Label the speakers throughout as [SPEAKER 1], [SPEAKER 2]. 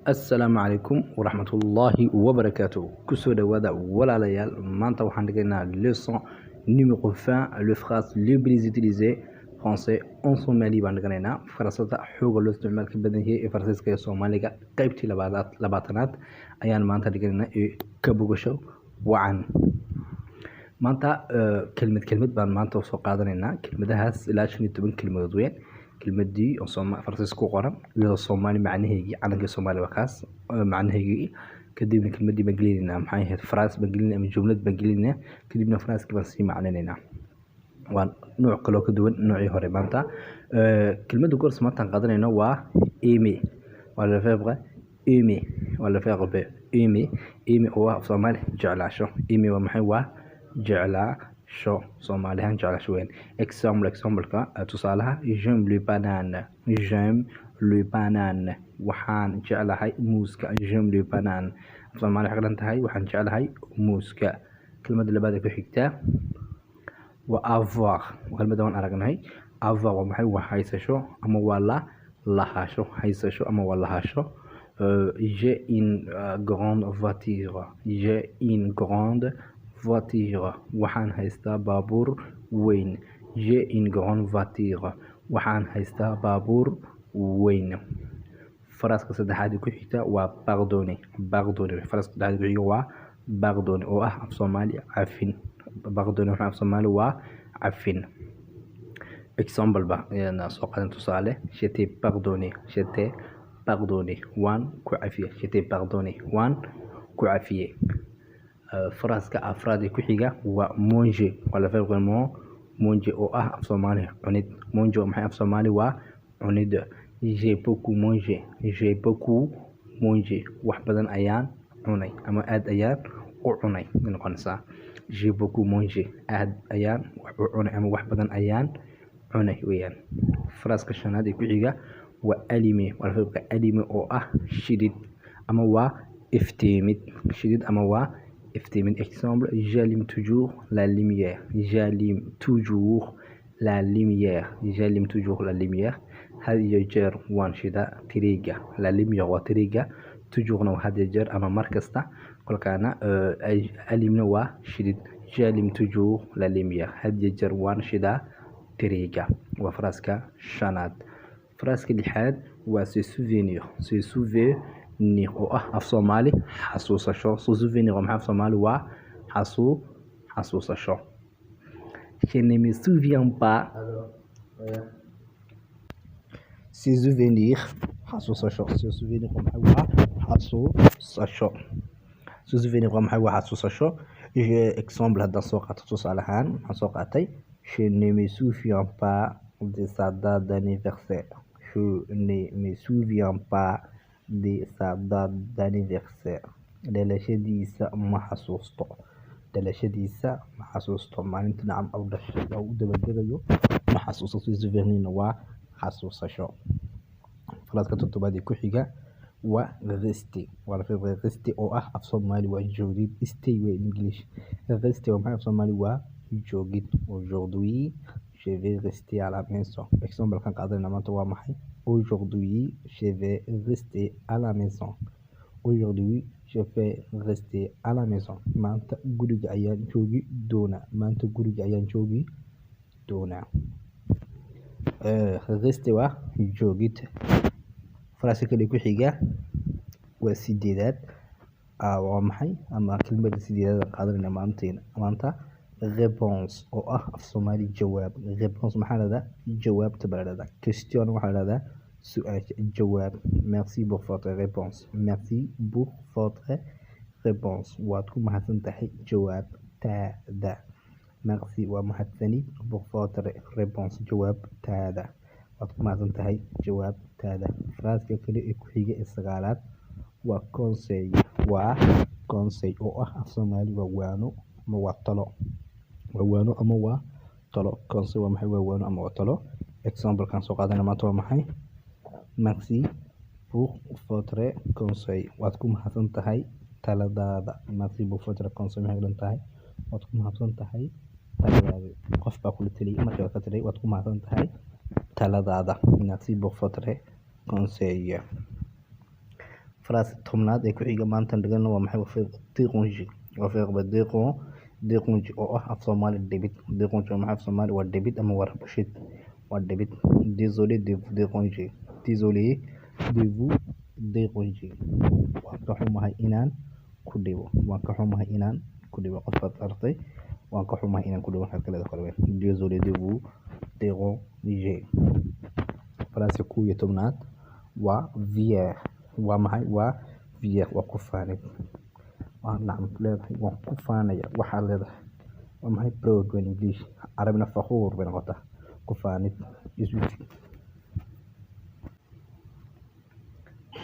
[SPEAKER 1] Assalaamu calaykum waraxmatullaahi wabarakaatuh. Kusoo dhawaada, walaalayaal. Maanta waxaan dhigaynaa leçon numéro 20, le phrase le plus utilisé français en Somali baan dhiganaynaa. Farasada xooga loo isticmaalka badan yahay ee Faransiiska iyo Soomaaliga, qaybtii labaadaad 20aad ayaan maanta dhiganaynaa ee ka bogasho wacan. Maanta kelmad kelmad baan maanta usoo qaadanaynaa. Kelmadahaas ilaa 15 kelmadood weyn. Kelmadii oo Faransiis ku qoran iyadoo Soomaali macnaheygii, calankii Soomaaliya waa kaas macnaheygii. Kadibna kelmadii baan gelinaynaa, maxay ahayd, phrase baan gelinaynaa ama jumlad baan gelinaynaa. Kadibna phrase-kii baan sii macnaynaynaa. Waa nooc kaloo ka duwan noocii hore maanta. Kelmadda ugu horeysa maanta aan qaadanayno waa aimer. Waa le verbe aimer, waa le verbe aimer. Aimer oo ah af Soomaali jeclaasho. Aimer waa maxay? Waa jeclaasho. Soomaali ahaan jeclaasho weyn. Exemple, example-ka, tusaalaha: j'aime le banane, j'aime le banane, waxaan jeclahay muuska. J'aime le banane, af Soomaali waxay ka dhan tahay waxaan jeclahay muuska. Kelmadda labaad ee ku xigta waa avoir. Kelmadda waan aragnay. Avoir waa maxay? Waa haysasho ama waa la lahaansho. Haysasho ama waa lahaansho. J'ai une grande voiture, j'ai une grande voiture, waxaan haystaa baabuur weyn. J'ai une grande voiture, waxaan haystaa baabuur weyn. Phrase-ka saddexaad ee ku xigta waa pardonner. Pardonner, phrase-ka saddexaad ee ku xiga waa pardonner oo ah af Soomaali cafin. Pardonner waxaa af Soomaali waa cafin. Exemple ba ayaan soo qaadan, tusaale: je t'ai pardonné, je t'ai pardonné, waan ku cafiyey. Je t'ai pardonné, waan ku cafiyey. Phrase-ka afraad ee ku xiga waa manger. Waa le verbe manger oo ah af Soomaali cunid. Manger waa maxay? Af Soomaali waa cunid. J'ai beaucoup mangé, j'ai beaucoup mangé, wax badan ayaan cunay ama aad ayaan u cunay noqonaysaa. J'ai beaucoup mangé, aad ayaan wax u cunay ama wax badan ayaan cunay weeyaan. Phrase-ka shanaad ee ku xiga waa allumer. Waa verb-ka allumer oo ah shidid ama waa iftiimid. Shidid ama waa iftiimid. Exemple: j'allume toujours la lumière, j'allume toujours la lumière, j'allume toujours la lumière, had iyo jeer waan shidaa tiriga. La lumière waa tiriga, toujours-na waa had iyo jeer ama mar kasta. Kolkaana allume-na waa shidid. J'allume toujours la lumière, had iyo jeer waan shidaa tiriga. Waa phrase-ka shanaad. Phrase-ka lixaad waa se souvenir. Se souvenir oo ah af Soomaali xasuusasho. Se souvenir waa maxay? Af Soomaali waa xasuusasho. Je ne me souviens pas. Se souvenir, xasuusasho. Se souvenir waa maxay? Waa xasuusasho. Se souvenir waa maxay? Waa xasuusasho. Exemple haddaan soo qaato, tusaale ahaan waxaan soo qaatay: je ne me souviens pas de sa date d'anniversaire, je ne me souviens pas de sa date d'anniversaire, dhalashadiisa ma xasuusto. Dhalashadiisa ma xasuusto. Maalinta, nacam, u dhashay oo u dabaaldegayo ma xasuusto. Se souvenir waa xasuusasho. Phrase-ka toddobaad ee ku xiga waa rester. Waa la verbe rester oo ah af Soomaali waa joogid. Stay waa English. Rester waa maxay? Af Soomaali waa joogid. Aujourd'hui, je vais rester à la maison. Exemple kan qaadanayna maanta waa maxay? Aujourd'hui, je vais rester à la maison. Aujourd'hui, je vais rester à la maison, maanta guriga ayaan joogi doonaa. Maanta guriga ayaan joogi doonaa. Rester waa joogid. Phrase kale ku xiga waa sideedaad. Waa maxay? Ama kelmadda sideedaad aan qaadanayna maanta: réponse oo ah af Soomaali jawaab. Réponse maxaa la dhahdaa? Jawaabta baa la dhahdaa. Question waxaa la dhahdaa su-aasha, jawaab. Merci pour votre réponse, merci pour votre réponse, waad ku mahadsan tahay jawaabtaada. Merci waa mahadsanid, pour votre réponse jawaabtaada, waad ku mahadsan tahay jawaabtaada. Phrase-ka kale ee ku xiga ee sagaalaad waa conseil. Waa conseil oo ah af Soomaali waa waano ama waa talo. Waa waano ama waa talo. Conseil waa maxay? Waa waano ama waa talo. Example kan soo qaadana maanta waa maxay? Merci pour votre conseil, waad ku mahadsan tahay taladaada. Merci pour votre conseil maxay dhan tahay? Waad ku mahadsan tahay taladaada. Qof baa kula taliyay, markii ka taliyay, waad ku mahadsan tahay taladaada. Merci pour votre conseil. Phrase 10aad ee ku xiga maanta dhigano waa maxay? Waa verbe déranger. Waa verbe déranger oo ah af Soomaali dhibid. Déranger waa maxay af Soomaali? Waa dhibid ama waa rabshid, waa dhibid. Désolé de vous déranger. Désolé de vous déranger, waan ka xumahay inaan ku dhibo. Waan ka xumahay inaan ku dhibo. Qofkaad aragtay, waan ka xumahay inaan ku dhibo, waxaad ka leedahay kale désolé de vous déranger. Phrase 11aad waa fier. Waa maxay? Waa fier, waa ku faanid. Waa nacam leedahay, waan ku faanaya waxaad leedahay. Waa maxay? Proud waa English, Carabina فخور bay noqotaa, ku faanid.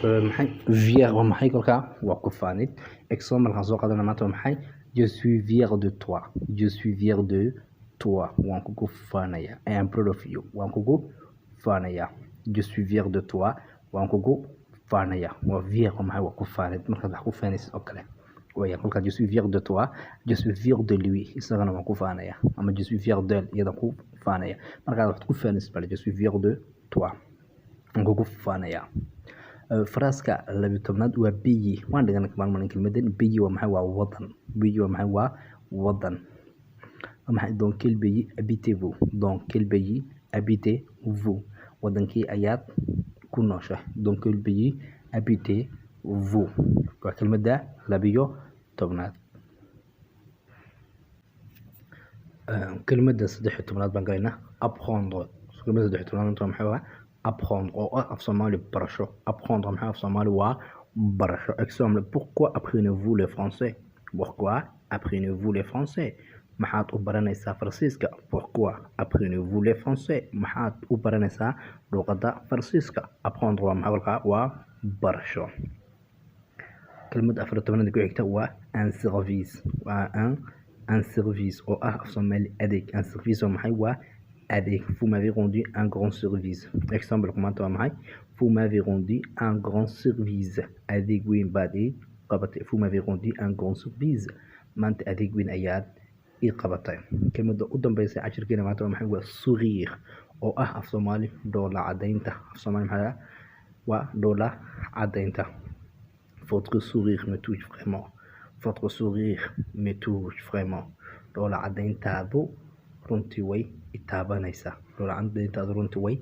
[SPEAKER 1] Maxay fier waa maxay kolkaa? Waa ku faanid. Exemple markaan soo qaadana maanta waa maxay? Je suis fier de toi. Je suis fier de toi, waan kugu faanaya. I am proud of you, waan kugu faanaya. Je suis fier de toi, waan kugu faanaya. Waa fier, waa maxay? Waa ku faanid, markaad wax ku faanaysid oo kale waya kolkaa. Je suis fier de toi, je suis fier de lui, isagana waan ku faanaya, ama je suis fier d'elle, iyadan ku faanaya. Markaad wax ku faanaysid bale je suis fier de toi, waan kugu faanaya. Phrase-ka 12aad waa pays. Waan dhiganay maalin kelmadan. Pays waa maxay? Waa wadan. Pays waa maxay? Waa wadan. Waa maxay? Dans quel pays habitez-vous? Dans quel pays habitez-vous? Wadankii ayaad ku nooshahay? Dans quel pays habitez-vous waa kelmadda 12aad. Kelmadda 13aad baan galaynaa, apprendre. Kelmadda 13aad waa maxay? Waa apprendre oo ah af Soomaali barasho. Apprendre maxay af Soomaali? Waa barasho. Exemple: pourquoi apprenez-vous le français? Pourquoi apprenez-vous le français? Maxaad u baranaysaa Faransiiska? Pourquoi apprenez-vous le français? Maxaad u baranaysaa luqadda Faransiiska? Apprendre waa maxay kolkaa? Waa barasho. Kelmadda 14aad ku xigta waa un service. Waa un service oo ah af Soomaali adeeg. Un service waa maxay? Waa adeeg. Vous m'avez rendu un grand service. Exemple maanta waa maxay? Vous m'avez rendu un grand service, adeeg weyn baad ii qabatay. Vous m'avez rendu un grand service, maanta adeeg weyn ayaad ii qabatay. Kelmadda u dambeysa cashirkeena maanta waa maxay? Waa sourire oo ah af Soomaali dhoola cadaynta. Af Soomaali maxaa? Waa dhoola cadaynta. Votre sourire me touche vraiment. Votre sourire me touche vraiment, dhoola cadayntaadu runtii way itaabanaysaa. Dhoola cadayntaadu runtii way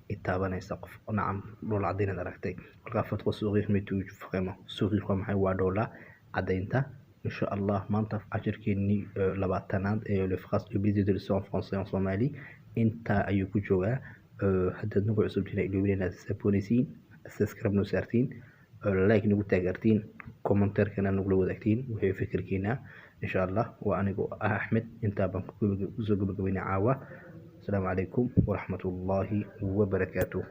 [SPEAKER 1] itaabanaysaa. Qof nacam dhoola cadaynaad aragtay kolkaa votre sourire me touche vraiment. Sourire waa maxay? Waa dhoola cadaynta. Insha Allah maanta cashirkeenii 20aad ee les phrases utilisées de leçon en français en Somali intaa ayuu ku joogaa. Haddaad nagu cusub tihiin, iloobin inaad saboonaysiin, subscribe noo saartiin, like nagu taageertiin, commentaire-kana nagula wadaagtiin wixii fikirkiina, insha Allah. Waa anigoo ah Axmed, intaa baan kusoo gabagabaynay caawa. Asalaamu calaykum waraxmatullaahi wabarakaatuh.